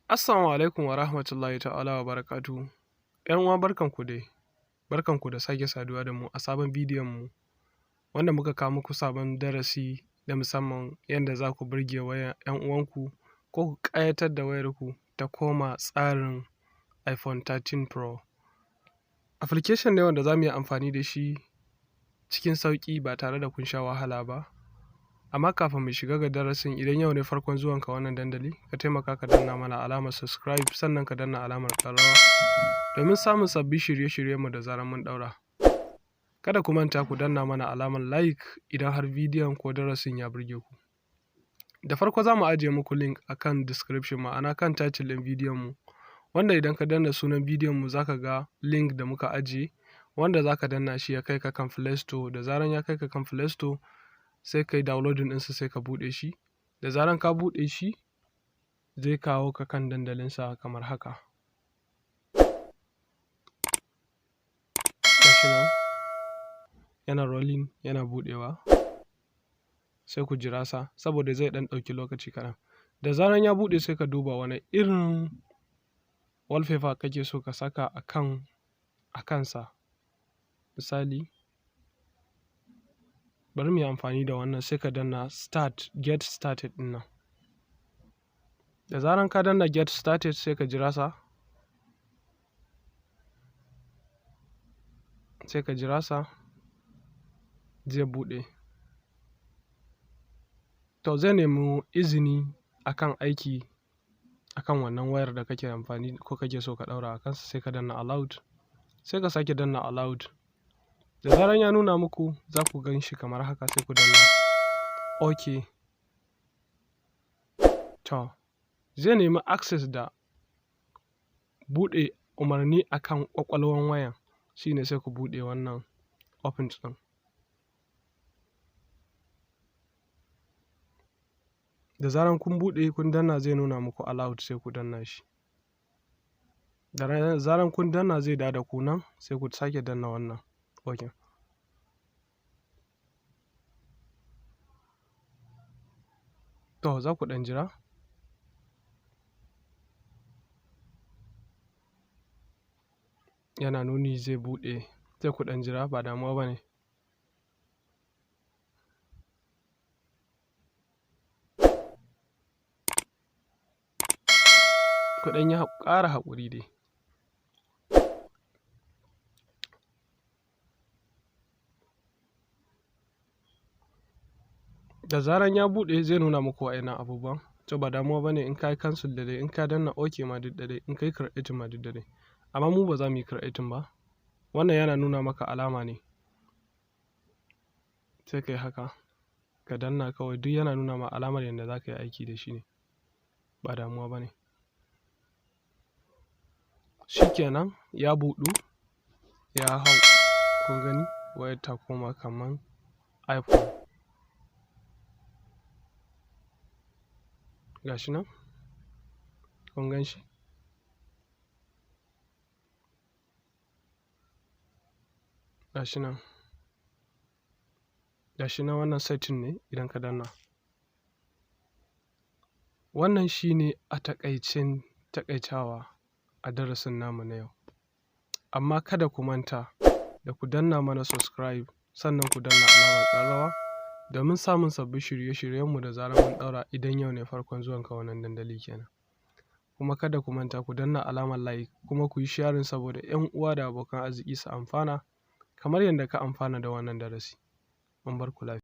Assalamu alaikum wa rahmatullahi ta'ala wa barakatuhu. ‘Yan uwa, barkanku dai, barkanku da sake saduwa da mu a sabon bidiyon mu wanda muka kawo muku sabon darasi na musamman, yanda za ku burge wayan ‘yan uwanku ko ku ƙayatar da wayarku ta koma tsarin iPhone 13 Pro. Application ne wanda za mu yi amfani da shi cikin sauƙi ba tare da kun sha wahala ba. Amma kafin mu shiga ga darasin, idan yau ne farkon zuwanka wannan dandali, ka taimaka ka danna mana alamar subscribe, sannan ka danna alamar ƙararrawa domin samun sabbin shirye-shiryenmu da zarar mun ɗaura. Kada ku manta ku danna mana alamar like idan har bidiyon ko darasin ya burge ku. Da farko, za mu ajiye muku link a kan description, ma'ana kan title ɗin bidiyon mu, wanda idan ka danna sunan bidiyon mu za ka ga link da muka ajiye, wanda za ka danna shi ya kai ka kan Play Store. Da zaran ya kai ka kan Play Store, sai ka yi downloading ɗinsa, sai ka buɗe shi. Da zaran ka buɗe shi, zai kawo ka kan dandalinsa kamar haka. Gashi nan yana rolling, yana buɗewa, sai ku jira sa saboda zai ɗan ɗauki lokaci kaɗan. Da zaran ya buɗe, sai ka duba wane irin wallpaper kake so ka saka a kansa. Misali, bari mu yi amfani da wannan, sai ka danna start, get started ɗin nan. Da zaran ka danna get started, sai ka jira sa. Sai ka jira sa zai buɗe. To, zai nemi izini akan aiki akan wannan wayar da kake amfani ko kake so ka ɗaura a kansa, sai ka danna allowed, sai ka sake danna allowed. Da zaran ya nuna muku, za ku gan shi kamar haka, sai ku danna OK. To, zai nemi access da buɗe umarni akan ƙwaƙwalwan wayan, shi ne sai ku buɗe wannan open ɗin. Da zaran kun buɗe, kun danna, zai nuna muku allowed, sai ku danna shi. Da zaran kun danna, zai dawo da ku nan, sai ku sake danna wannan OK. To, za ku ɗan jira. Yana nuni zai buɗe, sai ku ɗan jira, ba damuwa ba ne. Ku ɗan yi ƙara haƙuri dai. Da zaran ya buɗe, zai nuna muku wa'innan abubuwan. To, ba damuwa ba ne in ka yi cancel daidai, in ka danna OK ma duk daidai, in ka yi creating ma duk daidai. Amma mu ba za mu yi creating ba. Wannan yana nuna maka alama ne. Sai ka yi haka, ka danna kawai, duk yana nuna ma alamar yadda za ka yi aiki da shi ne. Ba damuwa ba ne. Shi kenan, ya buɗu, ya hau. Kun gani, wayar ta koma kaman iPhone. Ga shi nan, kun gan shi? Ga shi nan. Ga shi nan, wannan setting ne idan ka danna. Wannan shi ne a taƙaicen taƙaitawa a darasin namu na yau. Amma kada ku manta da ku danna mana subscribe, sannan ku danna alamar ƙararrawa domin samun sabbin shirye-shiryenmu da zarar mun ɗaura, idan yau ne farkon zuwanka wannan dandali kenan. Kuma kada ku manta ku danna alamar like, kuma ku yi sharing saboda ‘yan uwa da abokan arziki su amfana kamar yadda ka amfana da wannan darasi. Mun bar ku lafiya.